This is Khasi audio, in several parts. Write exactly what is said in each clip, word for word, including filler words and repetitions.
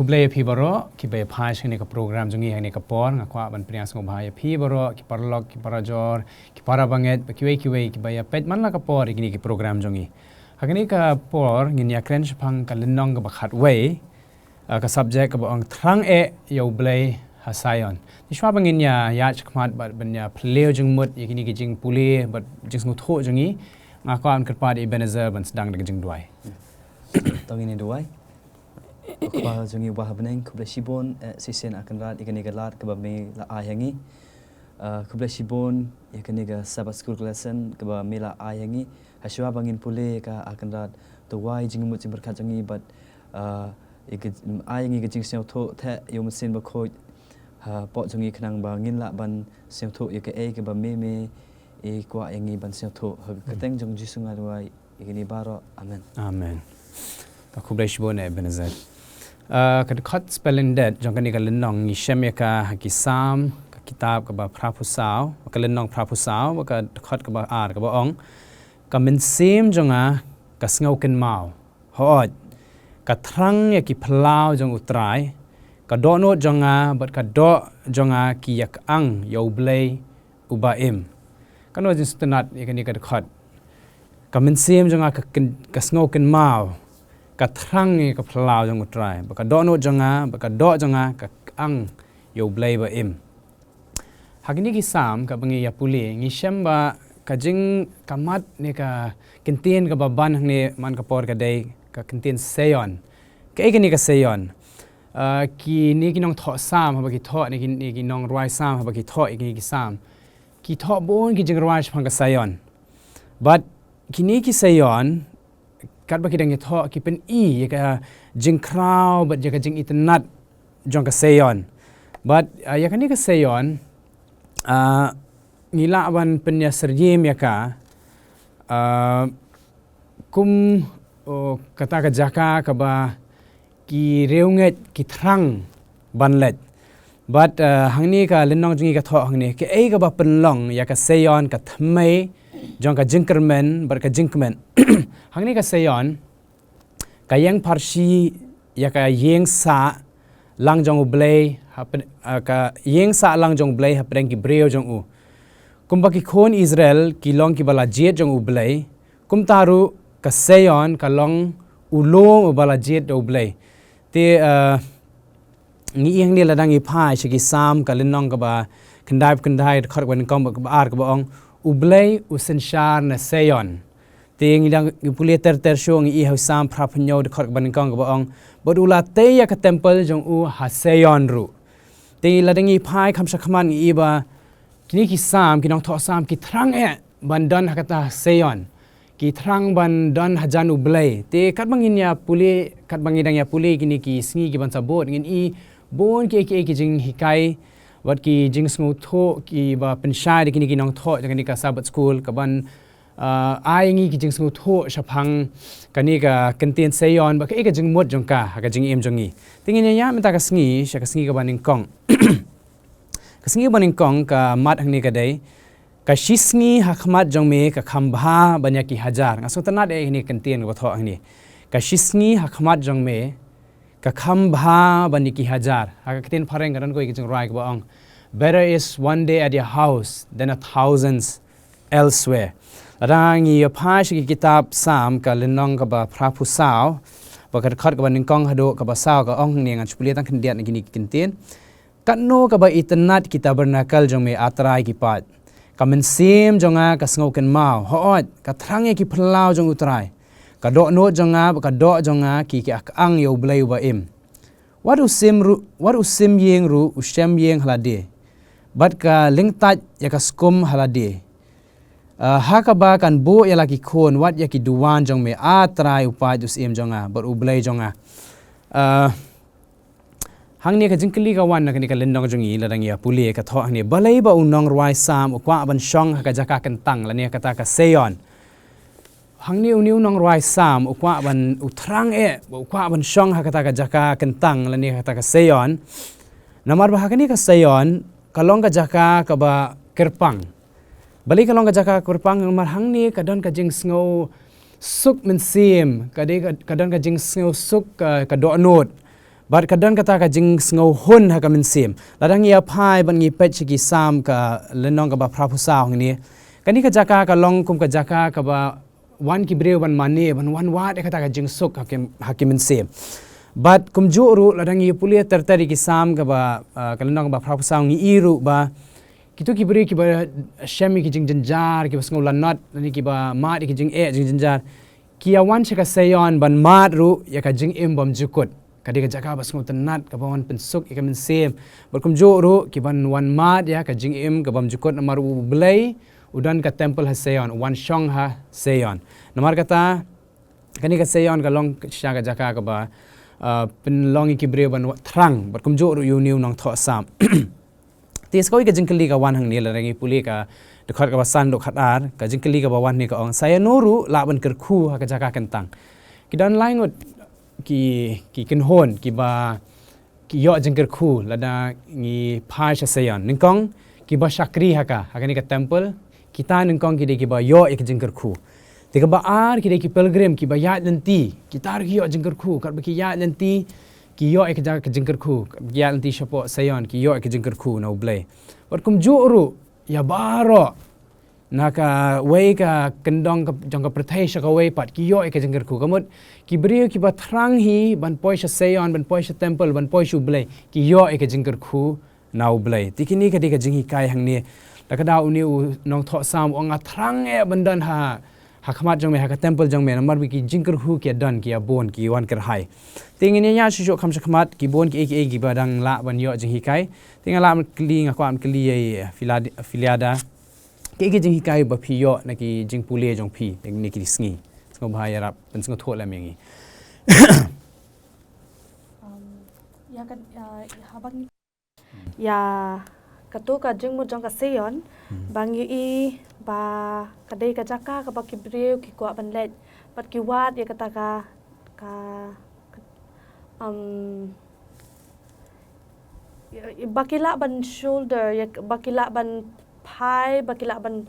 Khublei ïa phi baroh kiba ïa phai sha kane ka program jong ngi ha kane ka por. Nga kwah ban pdiang sngewbha ïa phi baroh, ki paralok, ki parajor, ki parabangeit, bad kiwei kiwei kiba ïa peit man la ka por ïa kine ki program jong ngi. Ha kane ka por ngin ïa kren shaphang ka lynnong kaba khatwei, ah, ka subject kaba ong Thrang eh ïa U Blei ha Zion. Te shuwa ba ngin ïa ïaid shakhmat bad ban ïa phylliew jingmut ïa kine ki jingpule bad jingsngewthuh jong ngi, nga kwah ban kyrpad ïa Ebenezer ban sdang da ka jingduwai. To ngin ïa duwai. Ko Kpa jong ngi uba ha bneng, khublei shibun, eh, shisien A Kynrad ïa kane ka lad kaba me la ai ha ngi. Eh, khublei shibun ïa kane ka Sabbath School lesson kaba me la ai ha ngi. Ha shuwa ba ngin pule ïa ka, A Kynrad, to wai jingmut jingpyrkhat jong ngi bad, eh, ïa ka, ai ha ngi ka jingsngewthuh theh ïa U Mynsiem Bakhuid hapoh jong ngi khnang ba ngin lah ban sngewthuh ïa kaei kaba me me i kwah ïa ngi ban sngewthuh. Ha ka kyrteng jong U Jisu nga duwai ïa kine baroh. Amen. Amen. Khublei shibun eh Ebenezer. Ah, ka dkhot spelling date jong kane ka lynnong ngi shem ïa ka ha ki Salm, ka kitab kaba phra phew saw, ka lynnong phra phew saw, ka dkhot kaba ar kaba ong, ka mynsiem jong nga ka sngewkynmaw. Hooid, ka thrang ïa ki phyllaw jong U Trai, ka dohnud jong nga bad ka doh jong nga ki ïa kyang ïa U Blei uba im. Kano jingsngewtynnad ïa kane ka dkhot. Ka mynsiem jong nga ka kyn-, ka sngewkynmaw, ka thrang ïa ka phyllaw jong U Trai, bad ka dohnud jong nga bad ka doh jong nga ka kyang ïa U Blei ba im. Ha kine ki Salm kaba ngi ïa pule ngi shem ba ka jingkhmat ne ka kyntien kaba ban hangne man ka por ka dei ka kyntien Zion. Kaei kane ka Zion? Ah, kine ki nongthoh Salm haba ki thoh ne ki, ne ki nongrwai Salm haba ki thoh ïa kine ki Salm, ki thoh bun ki jingrwai shaphang ka Zion. Bad kine ki Zion, katba ki dang ïathoh ki pyni ïa ka jingkhraw bad ïa ka jingitynnad jong ka Zion. Bad, ah, ïa kane ka Zion, ah, ngi lah ban pynïasyriem ïa ka, ah, kum, oh, kata ka jaka kaba ki riewngeit ki thrang ban leit. Bad, eh, hangne ka lynnong jong ngi ka thoh hangne, kaei kaba pynlong ïa ka Zion ka thymmei jong ka jingkyrmen bad ka jingkmen. Hangne ka Zion ka ïeng pharshi ïa ka ïingsah lang jong U Blei hapd-, eh, ka ïingsah lang jong U Blei hapdeng ki briew jong u. Kumba ki khun Israel ki long kiba la jied jong U Blei, kumta ruh ka Zion ka long u lum uba la jied da U Blei. Te, eh, ngi ïeng ne lada ngi phai sha ki Salm ka lynnong kaba khyndai phew khyndai dkhot kaba nyngkong bad kaba ar kaba ong, U Blei u synshar na Zion. Te ngi dang ngi pule ter ter shuh ngi i ha u Salm phra phew hynñiew dkhot kaba nyngkong kaba ong, bad u la tei ïa ka temple jong u ha Zion ruh. Te lada ngi phai kham shakhmat ngi i ba kine ki Salm, ki nongthoh Salm ki thrang eh ban don ha kata Zion. Ki thrang ban don hajan U Blei. Te katba ngin ïa pule, katba ngi dang ïa pule kine ki sngi ki ban sa bud, ngin i bun kiei kiei ki jinghikai bad ki jingsngewthuh kiba pynshai da kine ki nongthoh jong kane ka Sabbath School ka ban, ah, ai ngi ki jingsngewthuh shaphang kane ka kyntien Zion bad kaei ka jingmut jong ka ha ka jingim jong ngi. Te ngin ïa ïa mynta ka sngi sha ka sngi kaba nyngkong. Ka sngi ba nyngkong ka mat hangne ka dei, ka shisngi ha khmat jong me ka kham bha ban ïa ki hajar. Nga sngewtynnad eh hangne ka kyntien kaba thoh hangne. Ka shisngi ha khmat jong me ka kham bha ban ïa ki hajar. Ha ka ktien phareng ka don kawei ka jingrwai kaba ong, better is one day at your house than a thousand elsewhere. Lada ngi ïa phai sha ki kitab Salm ka lynnong kaba phra phew saw, bad ka dkhot kaba nyngkong haduh kaba saw ka ong hangne, ngan shu pule tang khyndiat na kine ki kyntien. Katno kaba itynnad ki tabernacle jong me, A Trai ki paid. Ka mynsiem jong nga ka sngewkynmaw, hooid, ka thrang ïa ki phyllaw jong U Trai. Ka dohnud jong nga bad ka doh jong nga ki ïa kyang ïa U Blei uba im. Wat u sim ruh, wat u sim ïing ruh u shem ïing ha lade, bad ka lyngtait ïa ka skum ha lade. Ah, ha kaba kan buh ïa la ki khun wat ïa ki duwan jong me, A Trai u paid u syiem jong nga bad U Blei jong nga. Ah, hangne ka jingkylli ka wan na kane ka lynnong jong ngi lada ngi ïa pule ka thoh hangne, balei ba u nongrwai Salm u kwah ban shong ha ka jaka kyntang lane kata ka Zion. Hangne une u nongrwai Salm u kwah ban, u thrang eh ba u kwah ban shong ha kata ka jaka kyntang lane kata ka Zion. Namar ba ha kane ka Zion ka long ka jaka kaba kyrpang. Balei ka long ka jaka kyrpang? Namar hangne ka don ka jingsngewsuk mynsiem, ka dei ka, ka don ka jingsngewsuk ka, ka dohnud. Bad ka don kata ka jingsngewhun ha ka mynsiem. Lada ngi ïa phai bad ngi peit sha ki Salm ka lynnong kaba phra phew saw hangne. Kane ka jaka ka long kum ka jaka kaba wan ki briew ban mane, ban wan wad ïa kata ka jingsuk ha ki, ha ki mynsiem. Bad kumjuh ruh lada ngi pule ter ter ïa ki Salm kaba, ah, ka lynnong kaba phra phew saw ngi i ruh ba kito ki briew kiba shem ïa ki jingjynjar, kiba sngew lanot, lane kiba mad ïa ki jingeh jingjynjar, ki ïa wan sha ka Seion ban mad ruh ïa ka jingim bymjukut. Ka dei ka jaka ba sngewtynnat, kaba wan pynsuk ïa ka mynsiem. Bad kumjuh ruh ki ban wan mad ïa ka jingim ka bymjukut namar U Blei u don ka temple ha Seion, u wan shong ha Seion. Namar kata, kane ka Seion ka long shisha ka jaka kaba, ah, pynlong ïa ki briew ban wa-, thrang, bad kumjuh ruh ïa une u nongthoh Salm. Te sa kawei ka jingkylli ka wan hangne lada ngi pule ka dkhot kaba san haduh khatar, ka jingkylli kaba wan hangne ka ong, sa ïano ruh lah ban kyrkhu ha ka jaka kyntang. Ki don lai ngut ki, ki kynhun, kiba, ki ïoh jingkyrkhu lada ngi phai sha Seion. Nyngkong, kiba shakri ha ka, ha kane ka temple, kita nyngkong ki dei kiba ïoh ïa ka jingkyrkhu. Te kaba ar, ki dei ki pilgrim, kiba ïaid lynti, kita ruh ki ïoh jingkyrkhu, katba ki ïaid lynti, ki ïoh ïa ka jaka ka jingkyrkhu, katba ki ïaid lynti shapoh Seion, ki ïoh ïa ka jingkyrkhu na U Blei. Bad kumjuh ruh, ïa baroh, na kawei ka kyndong ka, jong ka pyrthei sha kawei pat, ki ïoh ïa ka jingkyrkhu. Ka mut, ki briew kiba thrang hi, ban poi sha Seion, ban poi sha temple, ban poi sha U Blei, ki ïoh ïa ka jingkyrkhu na U Blei. Te kine ka dei ka jinghikai hangne. Da ka daw une u nongthoh Salm u ong nga thrang eh ban don ha, ha khmat jong me, ha ka temple jong me, namar ba ki jingkyrkhu ki ïa don, ki ïa bun, ki wan kyrhai. Te ngin ïa shu shu kham shakhmat, ki bun kiei kiei kiba dang lah ban ïoh jinghikai. Te nga lah ban kylli, nga kwah ban kylli ïa Filad-, Filiada. Kiei ki jinghikai ba phi ïoh na ki jingpule jong phi, ïa kine ki sngi. Sngewbha ïarap, pynsngewthuh lem ïa ngi. Um, ïa ka, ïa, haba ngi, ïa, kato ka jingmut jong ka Seion, hmm, ba ngi i, ba ka dei ka jaka kaba ki briew ki kwah ban leit, bad ki wad ïa kata ka, ka, ka, um, ïa, ïa, ba ki lah ban shoulder, ïa, ba ki lah ban phai, ba ki lah ban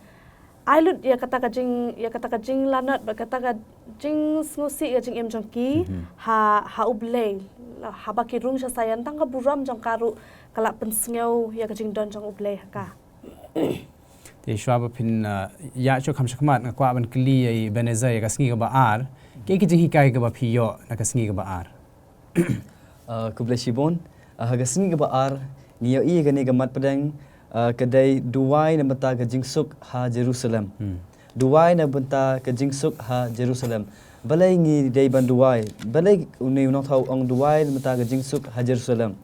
ai lut ïa kata ka jing, ïa kata ka jinglanot, bad kata ka jingsngewsih ïa ka jingim jong ki, mhm, ha, ha U Blei. Haba ki rung sha Seion, tang ka burom jong ka ruh ka lah pynsngew ïa ka jingdon jong U Blei ha ka. Te shuwa ba phin, uh, ïa shu kham shakhmat, nga kwah ban kylli ïa i Ebenezer ïa ka sngi kaba ar. Kiei ki jinghikai kaba phi ïoh na ka sngi kaba ar? Uh, khublei shibun. Uh, ha ka sngi kaba ar, ngi ïohi ïa kane ka mat pdeng, uh, ka dei duwai na bynta ka jingsuk ha Jerusalem. Hmm. Duwai na bynta ka jingsuk ha Jerusalem. Balei ngi dei ban duwai? Balei une u nongthoh u ong duwai na bynta ka jingsuk ha Jerusalem?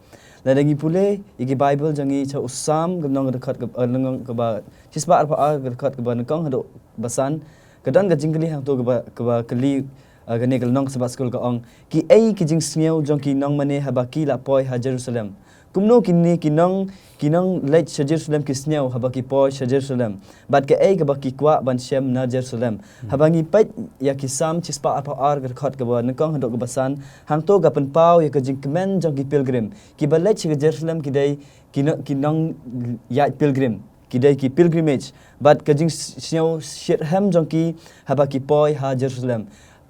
Lada ngi pule ïa ki Baibl jong ngi sha u Salm, ka lynnong ka dkhot ka, eh, lynnong kaba shispah arphew ar, ka dkhot kaba nyngkong haduh ba san, ka don ka jingkylli hangto kaba, kaba kylli, eh, kane ka lynnong Sabbath School ka ong, kiei ki jingsngew jong ki nongmane haba ki la poi ha Jerusalem? Kumno kine ki nong, ki nongleit sha Jerusalem ki sngew haba ki poi sha Jerusalem? Bad kaei kaba ki kwah ban shem na Jerusalem? Hmm. Haba ngi peit ïa ki Salm shispah arphew ar, ka dkhot kaba nyngkong haduh kaba san, hangto ka pynpaw ïa ka jingkmen jong ki pilgrim. Kiba leit sha Jerusalem ki dei ki no-, ki nongïaid pilgrim. Ki dei ki pilgrimage. Bad ka jingsngew shitrhem jong ki haba ki poi ha Jerusalem.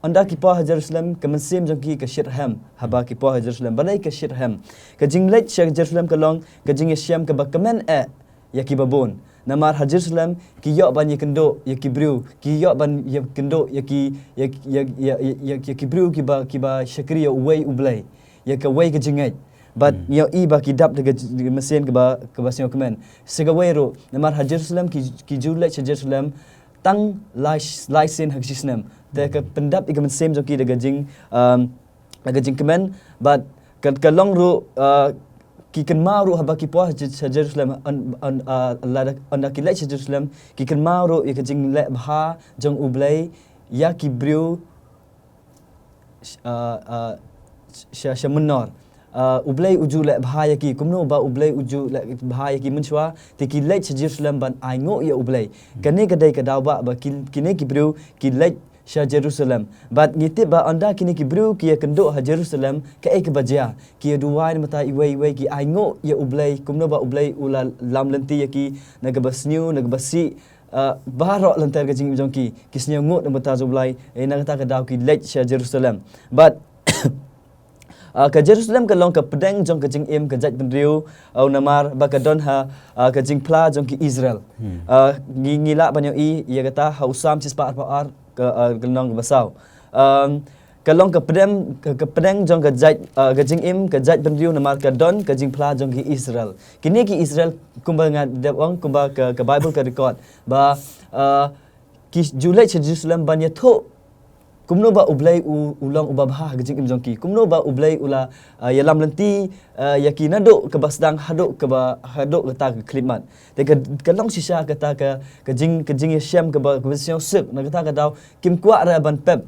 Ynda ki poi ha Jerusalem, ka mynsiem jong ki ka shitrhem haba ki poi ha Jerusalem. Balei ka shitrhem? Ka jingleit sha Jerusalem ka long ka jingïashem kaba kmen eh ïa kiba bun. Namar ha Jerusalem ki ïoh ban ïakynduh ïa ki briew, ki ïoh ban ïakynduh ïa ki, ïa, ïa ki briew kiba, kiba shakri ïa uwei U Blei, ïa kawei ka jingngeit. Bad, hmm, ngi ïohi ba ki dap da ka j-, mynsiem kaba, kaba sngewkmen. Sa kawei ruh, namar ha Jerusalem ki, ki ju leit sha Jerusalem tang lai, lai sien ha ka shi snem. Te ka pyndap ïa ka mynsiem jong ki da ka jing, um, da ka jingkmen, bad ka, ka long ruh, uh, ki kynmaw ruh haba ki poi ha Je-, ha Jerusalem, yn, yn, uh, lada, ynda ki leit sha Jerusalem, ki kynmaw ruh ïa ka jingleh bha jong U Blei ïa ki briew sh-, uh, uh, sh-, sha, sha mynnor. Uh, U Blei u ju leh bha ïa ki, kumno ba U Blei u ju leh bha ïa ki mynshuwa, te ki leit sha Jerusalem ban ainguh ïa U Blei. Hmm. Kane ka dei ka daw ba, ba ki, kine ki briew ki leit sha Jerusalem. Bad ngi tip ba ynda kine ki briew ki ïakynduh ha Jerusalem, kaei kaba jia? Ki ïaduwai na bynta iwei iwei, ki ainguh ïa U Blei, kumno ba U Blei u la lam lynti ïa ki na kaba sniew, na kaba sih, uh, baroh lynter ka jingim jong ki, ki sngewnguh na bynta U Blei, eh, na kata ka daw ki leit sha Jerusalem. Bad Ah, ka Jerusalem ka long ka pdeng jong ka jingim ka jaitbynriew, ah, namar ba ka don ha, ah, ka jingphla jong ki Israel. Ah, ngi, ngi lah ban ïohi ïa kata ha u Salm shispah arphew ar ka, ah, ka lynnong kaba saw. Um, ka long ka pdeng, ka, ka pdeng jong ka jait, ah, ka jingim ka jaitbynriew namar ka don ka jingphla jong ki Israel. Kine ki Israel kumba nga dep ong, kumba ka, ka Bible ka record ba, ah, ki ju leit sha Jerusalem ban ïathuh kumno ba U Blei u, u long uba bha ha ka jingim jong ki. Kumno ba U Blei u la, ah, ïalam lynti, ah, ïa ki naduh kaba sdang haduh kaba, haduh kata ka khyllipmat. Te ka, ka long shisha kata ka, ka jing, ka jingïashem kaba, kaba sngewsuk. Na kata ka daw kim kwah re ban pep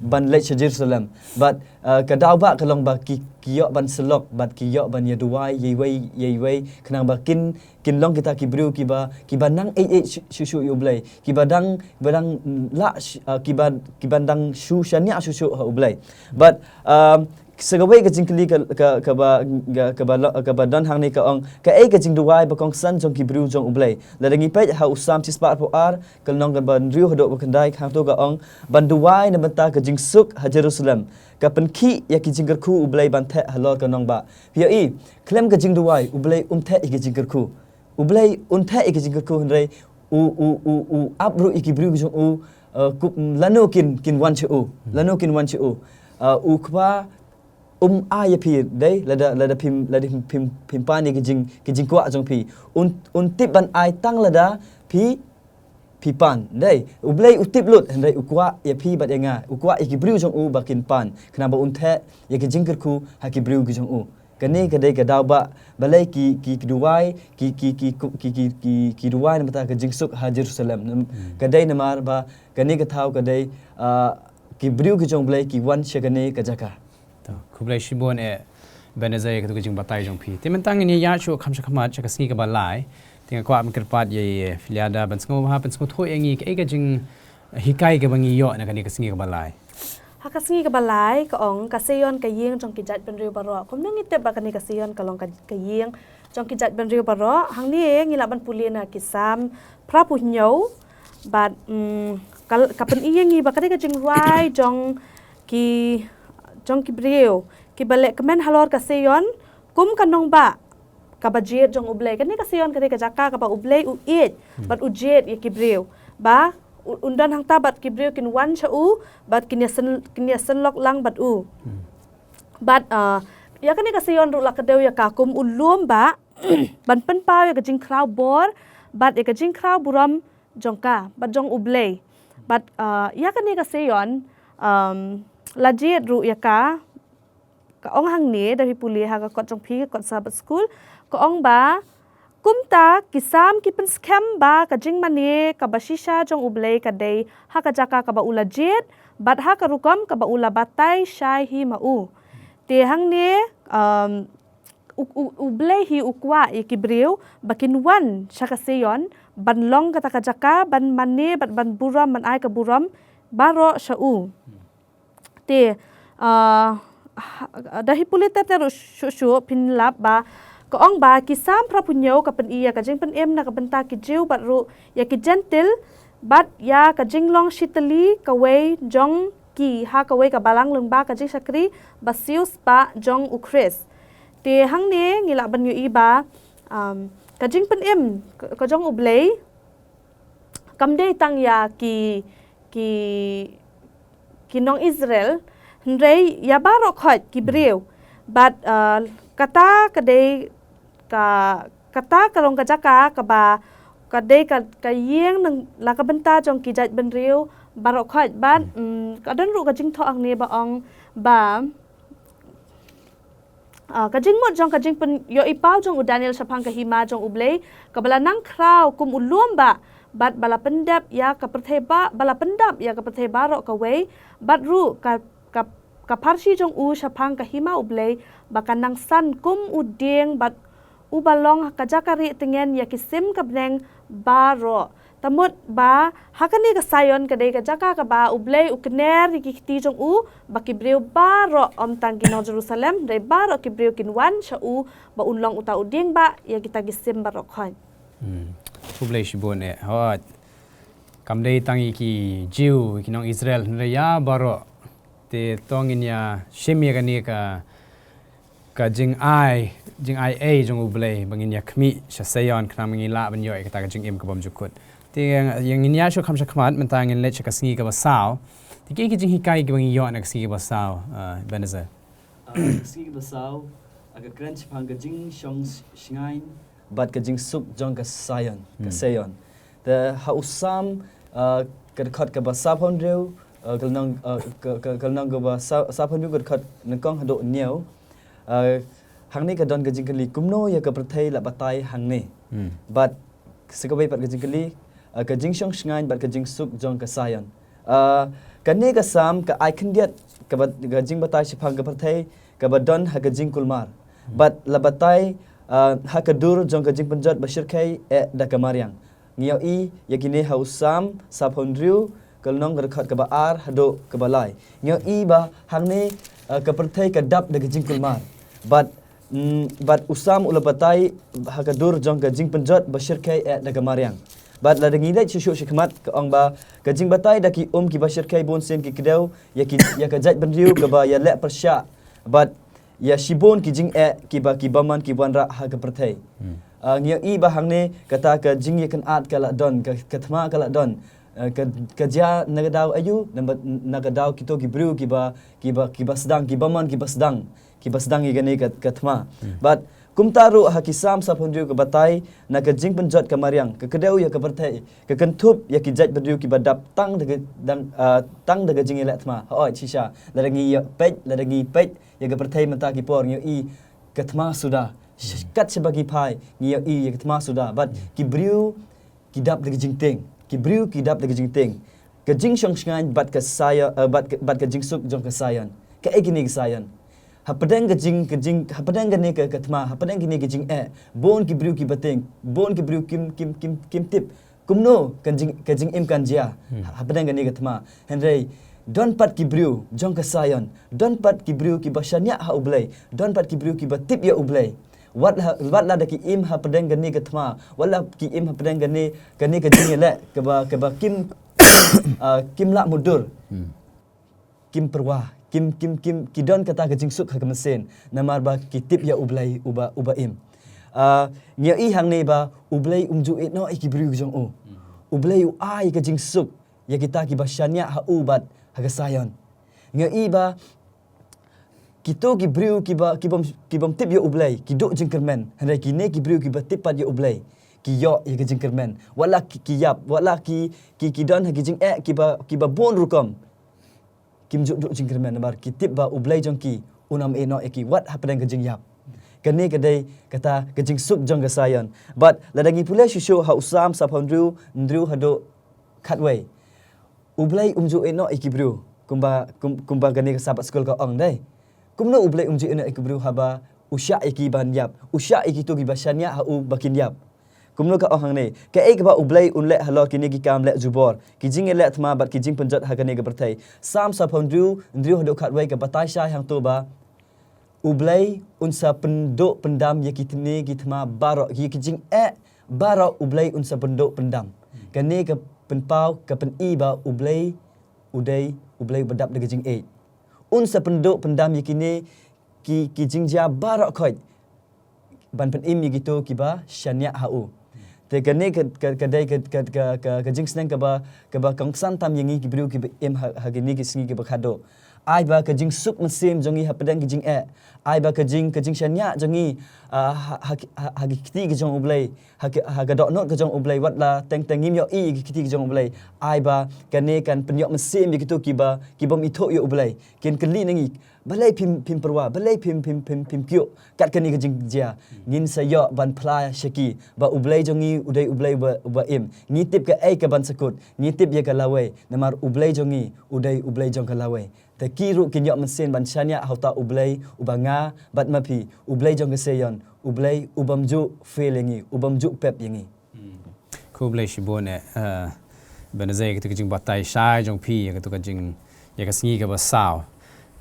ban leit sha Jerusalem. Bad, ah, ka daw ba ka long ba ki, ki ïoh ban syllok, bad ki ïoh ban ïaduwai ïa iwei ïa iwei, khnang ba kin, kin long kita ki briew kiba, kiba nang ïeit ïeit shu, shu, shu ïa U Blei, kiba dang, kiba dang, mm, lah sh-, ah, kiba, kiba dang shu shaniah shu shu ha U Blei. Bad, um, sa kawei ka jingkylli ka, ka, kaba, ka, kaba lo-, kaba don hangne ka ong, kaei ka jingduwai ba kongsan jong ki briew jong U Blei? Lada ngi peit ha u Salm shispah arphew ar, ka lynnong kaba hynriew haduh ba khyndai, hangto ka ong, ban duwai na bynta ka jingsuk ha Jerusalem, ka pynkhih ïa ki jingkyrkhu U Blei ban theh halor ka nongbah. Phi ïohi, khlem ka jingduwai U Blei um theh ïa ki jingkyrkhu. U Blei um theh ïa ki jingkyrkhu, hynrei u, u, u, u ap ruh ïa ki briew ki jong u, uh, ku-, lano kin, kin wan sha u, lano kin wan sha u. Uh, u Kpa um ai ïa phi, dei, lada, lada phim, lada phim, phim, phim pan ïa ki jing, ki jingkwah jong phi. Un, un tip ban ai tang lada phi, phi pan, dei. U Blei u tip lut, hynrei u kwah ïa phi bad ïa nga, u kwah ïa ki briew jong u ba kin pan, khnang ba un theh ïa ki jingkyrkhu ha ki briew ki jong u. Kane ka dei ka daw ba, balei ki, ki, ki duwai, ki, ki, ki, ki, ki, ki, ki duwai na bynta ka jingsuk ha Jerusalem. Nam-, ka dei namar ba, kane ka thaw ka dei, ah, ki briew ki jong U Blei ki wan sha kane ka jaka. To, khublei shibun eh, Ebenezer, ïa katu ka jingbatai jong phi. Te mynta ngin ïa shu kham sha khmat sha ka sngi kaba lai. Te nga kwah ban kyrpad ïa, ïa Filiada ban sngewbha, ban sngewthuh ïa ngi kaei ka jinghikai kaba ngi ïoh na kane ka sngi kaba lai. Ha ka sngi kaba lai, ka ong, ka Sion ka ïing jong ki jaitbynriew baroh. Kumno ngi tip ba kane ka Sion ka long ka, ka ïing jong ki jaitbynriew baroh? Hangne ngi lah ban pule na ki Salm phra phew hynñiew, bad, mm, ka, ka pyni ïa ngi ba ka dei ka jingrwai jong ki, jong ki briew kiba leh kmen halor ka Sion kum ka nongbah kaba jied jong U Blei. Kane ka Sion ka dei ka jaka kaba U Blei u ïeit bad u jied ïa ki briew. Ba u, un don hangta bad ki briew kin wan sha u, bad kin ïasyn-, kin ïasyllok lang bad u. Bad, ah, ïa kane ka Sion ruh la kdew ïa ka kum u lum ba ban pynpaw ïa ka jingkhraw bor bad ïa ka jingkhraw burom jong ka bad jong U Blei. Bad, ah, ïa kane ka Sion, um, la jied ruh ïa ka, ka ong hangne, da phi pule ha ka kot jong phi, ka kot Sabbath School, ka ong ba, kumta ki Salm ki pynskhem ba ka jingmane kaba shisha jong U Blei ka dei ha ka jaka kaba u la jied, bad ha ka rukom kaba u la batai shai hi ma u. Te hangne, um, U, U, U Blei hi u kwah ïa ki briew ba kin wan sha ka Sion, ban long kata ka jaka ban mane bad ban burom, ban ai ka burom baroh sha u. Te, ah, ha, da phi pule ter ter ruh shuh shuh phin lap ba ka ong ba ki Salm phra phew hynñiew ka pyni ïa ka jingpynim na ka bynta ki Jiw bad ruh ïa ki Jentil, bad ïa ka jinglong shitylli kawei jong ki ha kawei ka balang lyngba ka jingshakri ba siewspah jong U Khrist. Te hangne ngi lah ban ïohi ba, um, ka jingpynim ka, ka jong U Blei kam dei tang ïa ki, ki, ki nong Israel, hynrei ïa baroh khoit ki briew. Bad, uh, kata ka dei ka, kata ka long ka jaka kaba ka dei ka, ka ïing nang la ka bynta jong ki jaitbynriew baroh khoit. Bad, mm, ka don ruh ka jingthoh hangne ba ong ba, ah, ka jingmut jong ka jingpynïohi paw jong u Daniel shaphang ka hima jong U Blei, kaba la nang khraw kum u lum ba, bad ba la pyndep ïa ka pyrthei ba, ba la pyndap ïa ka pyrthei baroh kawei, bad ruh ka, ka, ka pharshi jong u shaphang ka hima U Blei, ba ka nang san kum u dieng, bad uba long ha ka jaka rieh tyngen ïa ki sim ka bneng baroh. Ta mut ba ha kane ka Sion ka dei ka jaka kaba U Blei u kner ïa ki kti jong u, ba ki briew baroh, ym tang ki nong Jerusalem, hynrei baroh ki briew kin wan sha u, ba un long uta u dieng ba ïa kita ki sim baroh khoit. Hmm. Khublei shibun eh. Hooid. Kam dei tang ïa ki Jiw, ïa ki nong Israel, hynrei ïa baroh. Te to ngin ïa shim ïa kane ka, ka jingai, jingai ei jong U Blei ba ngin ïa khmih sha Seion khnang ba ngin lah ban ïoh ïa kata ka jingim ka bymjukut. Te ïa ngin ïa shu kham sha khmat mynta ngin leit sha ka sngi kaba saw. Te ki ki jinghikai kiba ngin ïoh na ka sngi kaba saw, uh, Ebenezer. Ah, ka sngi kaba saw, ah, ka kren shaphang ka jingshong shngaiñ bad ka jingsuk jong ka Seion, ka Seion. Te ha u Salm, ah, ka dkhot kaba saphew hynriew, ah, ka lynnong, ah, ka, ka, ka lynnong kaba sa-, saphew hynriew ka dkhot nyngkong haduh hynñiew. Ah, hangne ka don ka jingkylli kumno ïa ka pyrthei la batai hangne. Bad sa kawei pat ka jingkylli, ah, ka jingshong shngaiñ bad ka jingsuk jong ka Seion. Ah, kane ka Salm ka ai khyndiat kaba, ka jingbatai shaphang ka pyrthei kaba don ha ka jingkulmar. Bad la batai, ah, ha ka dur jong ka jingpynjot ba shyrkhei eh da ka mariang. Ngi ïohi ïa kine ha u Salm saphew hynriew ka lynnong ka dkhot kaba ar haduh kaba lai. Ngi ïohi ba hangne, ah, ka pyrthei ka dap da ka jingkulmar. Bad, mm, bad u Salm u la batai ha ka dur jong ka jingpynjot ba shyrkhei eh da ka mariang. Bad lada ngi leit shuh shuh sha khmat ka ong ba ka jingbatai da ki um kiba shyrkhei bun sien ki kdew ïa ki, ïa ka jaitbynriew kaba ïaleh pyrshah. Bad ïa shibun ki jingeh kiba ki bymman ki wanrah ha ka pyrthei. Ah, ngi ïohi ba hangne kata ka jingïakynad ka la don, ka, ka thma ka la don. Ah, ka, ka jia na ka daw aïu, na, na ka daw kito ki briew kiba, kiba, kiba sdang, ki bymman kiba sdang, kiba sdang ïa kane ka, ka thma. Bad kumta ruh ha ki Salm saphew hynriew ka batai na ka jingpynjot ka mariang, ka kdew ïa ka pyrthei, ka kynthup ïa ki jaitbynriew kiba dap tang da ka, dang, ah, tang da ka jingïaleh thma. Hooid shisha, lada ngi ïa peit, lada ngi peit ïa ka pyrthei mynta ki por ngi ïohi ka thma suda. Sh-, kat shaba ngi phai ngi ïohi ïa ka thma suda. Bad ki briew ki dap da ka jingtieng. Ki briew ki dap da ka jingtieng. Ka jingshong shngaiñ bad ka Seion, eh, bad ka, bad ka jingsuk jong ka Seion. Kaei kine ka Seion? Hapdeng ka jing, ka jing, hapdeng kane ka, ka thma, hapdeng kine ka jingeh, bun ki briew kiba tieng, bun ki briew kim, kim, kim, kim tip kumno ka jing, ka jingim kan jia. Ha, hapdeng kane ka thma. Hynrei don pat ki briew jong ka Seion, don pat ki briew kiba shaniah ha U Blei, don pat ki briew kiba tip ïa U Blei. Wat la, wat la da ki im hapdeng kane ka thma, wat la ki im hapdeng kane, kane ka jingïaleh kaba, kaba kim, ah, kim lah mutdur. Kim pyrwa, kim, kim, kim, ki don kata ka jingsuk ha ka mynsiem, namar ba ki tip ïa U Blei uba, uba im. Ah, ngi ïohi hangne ba U Blei um ju ïehnoh ïa ki briew jong u. U Blei u ai ka jingsuk ïa kita kiba shaniah ha u bad ha ka Seion. Ngi ïohi ba kito ki briew kiba, kibym, kibym tip ïa U Blei ki duh jingkyrmen, hynrei kine ki briew kiba tip pat ïa U Blei ki ïoh ïa ka jingkyrmen. Wat la ki, ki ïap, wat la ki, ki, ki don ha ki jingeh kiba, kiba bun rukom, kim ju duh jingkyrmen namar ki tip ba U Blei jong ki un ym ïehnoh ïa ki wat hapdeng ka jingïap. Kane ka dei kata ka jingsuk jong ka Seion. Bad lada ngi pule shuh shuh ha u Salm saphew hynriew, hynriew haduh khatwei, U Blei um ju ïehnoh ïa ki briew kumba, kum, kumba kane ka Sabbath School ka ong dei. Kumno U Blei um ju ïehnoh ïa ki briew haba u shah ïa ki ban ïap, u shah ïa kito kiba shaniah ha u ba kin ïap? Kumno ka ong hangne? Kaei kaba U Blei un leh halor kine ki kam leh jubor, ki jingïaleh thma bad ki jingpynjot ha kane ka pyrthei? Salm saphew hynriew, hynriew haduh khatwei ka batai shai hangto ba U Blei un sa pynduh pyndam ïa kine ki thma baroh, ïa ki jingeh baroh U Blei un sa pynduh pyndam. Kane ka pynpaw, ka pyni ba U Blei u dei U Blei uba dap da ka jingïeit. Un sa pynduh pyndam ïa kine ki, ki jingjia baroh khoit ban pynim ïa kito kiba shaniah ha u. Te kane ka, ka, ka dei ka, ka, ka, ka, ka jingsneng kaba, kaba kongsan tam ïa ngi ki briew kiba im ha, ha kine ki sngi kiba khadduh. Ai ba ka jingsuk mynsiem jong ngi hapdeng ki jingeh, ai ba ka jing, ka jingshaniah jong ngi, ah, ha, ha, ha, ha ki kti ki jong U Blei, ha ki, ha ka dohnud ka jong U Blei, wat la teng teng ngim ïohi ïa ki kti ki jong U Blei. Ai ba kane kan pynïoh mynsiem ïa kito kiba, kibym ithuh ïa U Blei. Kin kylli na ngi, balei phim, phim pyrwa, balei phim, phim, phim, phim kyiuh kat kane ka jingjia? Ngin sa ïoh ban phla sha ki ba U Blei jong ngi u dei U Blei uba, uba im. Ngi tip kaei kaban sa kut, ngi tip ïa ka lawei, namar U Blei jong ngi u dei U Blei jong ka lawei. Te ki ruh kin ïoh mynsiem ban shaniah ha uta U Blei uba nga bad ma phi, U Blei jong ka Seion, U Blei ubym ju fail ïa ngi, ubym ju pep ïa ngi. Khublei shibun eh, eh, Ebenezer, ïa katu ka jingbatai shai jong phi ïa katu ka jing, ïa ka sngi kaba saw.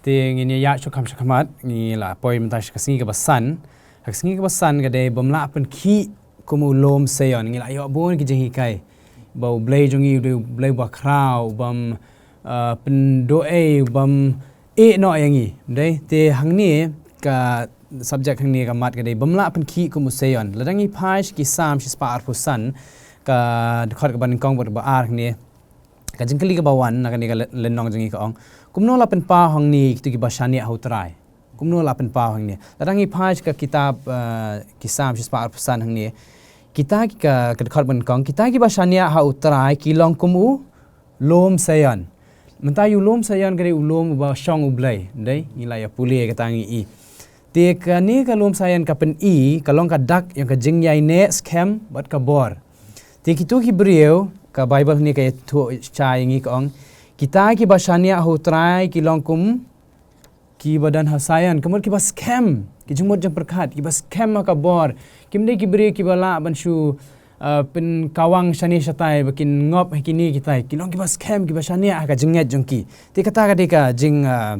Te ngin ïa ïaid shuh kham sha khmat, ngi la poi mynta sha ka sngi kaba san. Ha ka sngi kaba san ka dei bym lah pynkhih kum u lum Seion. Ngi la ïoh bun ki jinghikai ba U Blei jong ngi u dei U Blei ba khraw, bym, eh, pynduh ei, bym ïehnoh ïa ngi. Dei te hangne ka subject hangne ka mat ka dei bym lah pynkhih kum u Sion. Lada ngi phai sha ki Salm shispah arphew san, ka dkhot kaba nyngkong bad ba ar hangne, ka jingkylli kaba wan na kane ka le-, lynnong jong ngi ka ong, kumno la pynpaw hangne kito kiba shaniah ha u Trai? Kumno la pynpaw hangne? Lada ngi phai sha ka kitab, eh, ki Salm shispah arphew san hangne, kita ki ka, ka dkhot ba nyngkong, kita kiba shaniah ha u Trai ki long kum u lum Sion. Mynta u lum Sion ka dei u lum uba shong u Blei, dei, ngi la ïa pule kata ngi i. Te kane ka lum Sion ka pyni ka long ka dak ïa ka jingïaineh skhem bad ka bor. Te kito ki briew, ka Bible hangne ka ïathuh shai ïa ngi ka ong, kita kiba shaniah ha u Trai ki long kum kiba don ha Sion, ka mut kiba skhem, ki jingmut jingpyrkhat, kiba skhem ha ka bor. Kim dei ki briew kiba lah ban shu, uh, pynkawang shane shatai ba kin ngop ha kine kitai. Ki long kiba skhem, kiba shaniah ha ka jingngeit jong ki. Te kata ka dei ka jing, uh,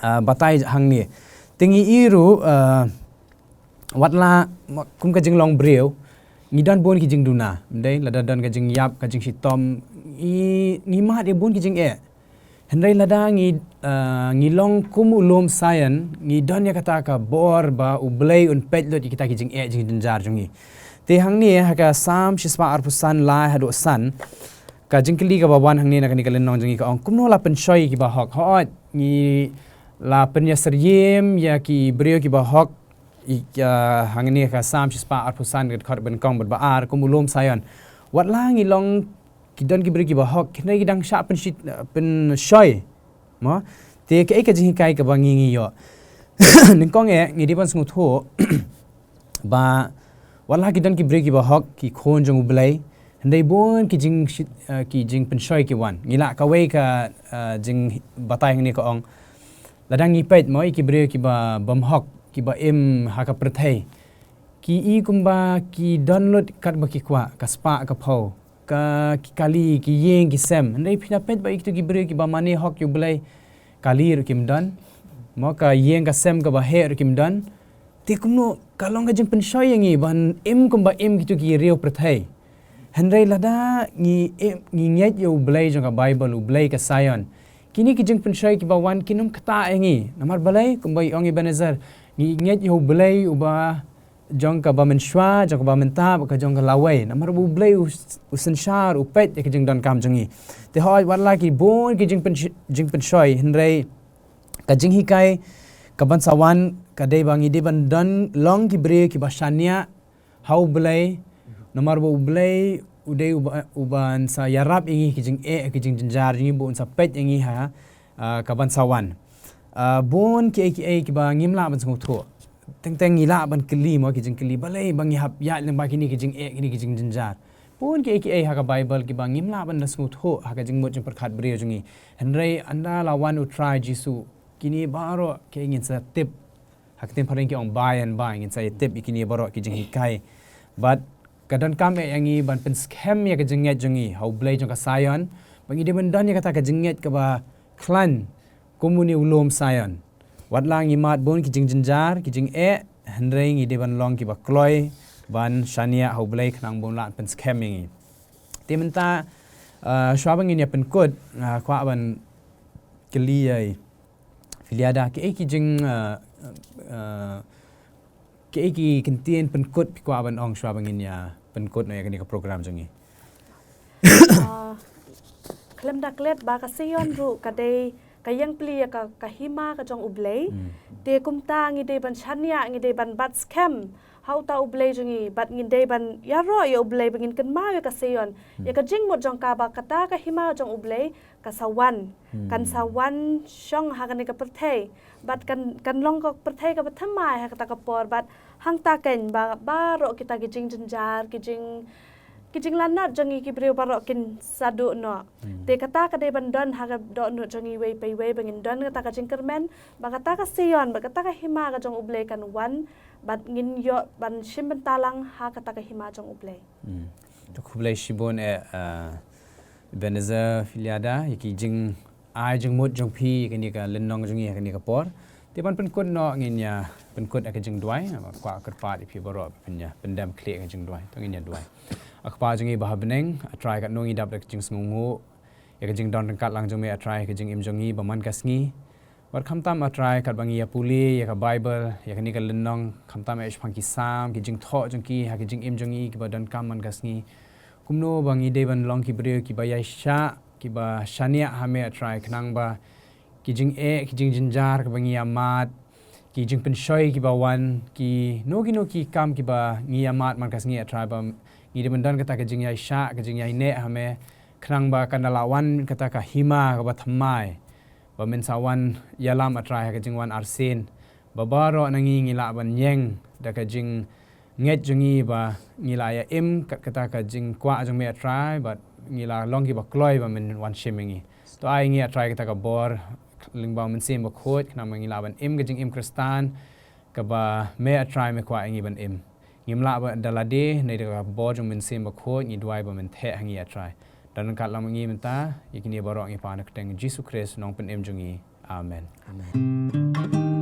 uh, batai hangne. Te ngi i ruh, uh, wat la, ma-, kum ka jinglong briew, ngi don bun ki jingduna, dei, lada don ka jingïap, ka jingshitom, ngi, ngi mad ïa bun ki jingeh. Hynrei lada ngi, ah, ngi long kum u lum Sion, ngi don ïa kata ka bor ba u Blei un peit lut ïa kita ki jingeh jingjynjar jong ngi. Te hangne ha ka Salm shispah arphew san lai haduh san, ka jingkylli kaba wan hangne na kane ka lynnong jong ngi ka ong, kumno la pynshoi ïa kiba hok? Hooid, ngi la pynïasyriem ïa ki briew kiba hok, i, ah, hangne ka Salm shispah arphew san ka dkhot ba nyngkong bad ba ar, kum u lum Sion. Wat la ngi long ki don ki briew kiba hok, hynrei ki dang shah pynshi-, pynshoi. Mo? Te kaei ka jinghikai kaba ngi ngi ïoh? Nyngkong eh, ngi dei ban sngewthuh ba wat la ki don ki briew kiba hok, ki khun jong u Blei, hynrei bun ki jing shi-, eh, ki jingpynshoi ki wan. Ngi lah kawei ka, eh, jingbatai hangne ka ong, lada ngi peit mo ïa ki briew kiba bym hok, kiba im ha ka pyrthei, ki i kumba ki don lut katba ki kwah, ka spah ka phew, ka, ki kali, ki ïing, ki sem. Hynrei phi la peit ba ïa kito ki briew kiba mane hok ïa u Blei, kali ruh kim don, mo, ka ïing ka sem kaba heh ruh kim don. Te kumno ka long ka jingpynshoi ïa ngi ban im kumba im kito ki riew pyrthei? Hynrei lada ngi im, ngi ngeit ïa u Blei jong ka Bible, u Blei ka Sion, kine ki jingpynshoi kiba wan kin ym ktah ïa ngi. Namar balei? Kumba i ong Ebenezer, ngi ngeit ïa u Blei uba jong kaba mynshuwa, jong kaba mynta, bad ka jong ka lawei. Namar ba u Blei u, u synshar, u peit ïa ka jingdonkam jong ngi. Te hooid, wat la ki bun ki jingpynsh-, jingpynshoi, hynrei ka jinghikai kaban sa wan ka dei ba ngi dei ban don long ki briew kiba shaniah ha u Blei. Namar ba u Blei u dei uba, uban sa ïarap ïa ngi ki jingeh, ki jingjynjar jong ngi, ba un sa peit ïa ngi ha, ah, kaban sa wan. Ah, bun kiei kiei kiba ngim lah ban sngewthuh. Teng teng ngi lah ban kylli mo ki jingkylli, balei ba ngi hap ïaid lyngba kine ki jingeh, kine ki jingjynjar. Bun kiei kiei ha ka Bible kiba ngim lah ban da sngewthuh ha ka jingmut jingpyrkhat briew jong ngi. Hynrei ynda la wan u Trai Jisu, kine baroh kiei ngin sa tip. Ha ka ktien phareng ki ong by and by, ngin sa ïa tip ïa kine baroh ki jinghikai. Bad ka donkam eh ïa ngi ban pynskhem ïa ka jingngeit jong ngi ha u Blei jong ka Sion, ba ngi dei ban don ïa kata ka jingngeit kaba khlaiñ kum une u lum Sion. Wat la ngi mad bun ki jingjynjar, ki jingeh, hynrei ngi dei ban long kiba kloi ban shaniah ha u Blei khnang ba un lah pynskhem ïa ngi. Te mynta, ah, shuwa ba ngin ïa pynkut, ah, kwah ban kylli ïa i Filiada, kiei ki jing, ah, ah, kiei ki kyntien pynkut phi kwah ban ong shuwa ba ngin ïa pynkut noh ïa kane ka program jong ngi. Ah, khlem da klet ba ka Sion ruh ka dei ka ïeng pli ïa ka, ka hima ka jong u Blei. Hmm. Te kumta ngi dei ban shaniah, ngi dei ban bat skhem ha uta u Blei jong ngi, bad ngin dei ban ïaroh ïa u Blei ba ngin kynmaw ïa ka Sion. Hmm. Ïa ka jingmut jong ka ba kata ka hima jong u Blei ka sa wan. Hmm. Kan sa wan shong ha kane ka pyrthei. Bad kan, kan long ka pyrthei kaba thymmai ha kata ka por, bad hangta keiñ ba, baroh kita ki jingjynjar, ki jing, ki jinglanot jong ngi ki briew baroh kin sa duh noh. Hmm. Te kata ka dei ban don ha ka dohnud jong ngi iwei pa iwei, ba ngin don kata ka jingkyrmen ba kata ka Sion, ba kata ka hima ka jong u Blei kan wan, bad ngin ïoh ban shim bynta lang ha kata ka hima jong u Blei. Hmm. To khublei shibun eh, ah, Ebenezer Filiada, ïa ki jingai jingmut jong phi ïa kane ka lynnong jong ngi ha kane ka por. Te ban pynkut noh ngin ïa pynkut ïa ka jingduwai, ah, kwah kyrpad ïa phi baroh phin ïa pyndem khlieh ïa ka jingduwai. To ngin ïa duwai. Ah Kpa jong ngi ba ha bneng, ah Trai katno ngi dap da ka jingsngewnguh ïa ka jingdon ryngkat lang jong me ah Trai, ka jingim jong ngi ba man ka sngi. Bad khamtam, A Trai, katba ngi ïa pule ïa ka Baibl, ïa kane ka lynnong, khamtam eh shaphang ki Salm, ki jingthoh jong ki ha ki jingim jong ngi kiba donkam man ka sngi. Kumno ba ngi dei ban long ki briew kiba ïaishah, kiba shaniah ha me, A Trai, khnang ba ki jingeh, ki jingjynjar kiba ngi ïa mad, ki jingpynshoi kiba wan, kino-kino ki kam kiba ngi ïa mad man ka sngi, A Trai, ba ngi dei ban don kata ka jingïaishah, ka jingïaineh ha me, khnang ba kan da lah wan kata ka hima kaba thymmai ba men sa wan ïalam, A Trai, ha ka jingwan arsien, ba baroh na ngi ngi lah ban ïeng da ka jingngeit jong ngi ba ngi lah ïa im kat kata ka jingkwah jong me, A Trai, bad ngi lah long kiba kloi ba men wan shim ïa ngi. To ai ngi, A Trai, kata ka bor lyngba u Mynsiem Bakhuid, khnang ba ngi lah ban im ka jingim Khristan kaba me, A Trai, me kwah ïa ngi ban im. Ngim lah ba da lade, hynrei da ka bor jong u Mynsiem Bakhuid ngi duwai ba men theh ha ngi, A Trai. Don ryngkat lang ma ngi mynta, ïa kine baroh ngi pan ha ka kyrteng Jisu Khrist, u nongpynim jong ngi. Amen. Amen.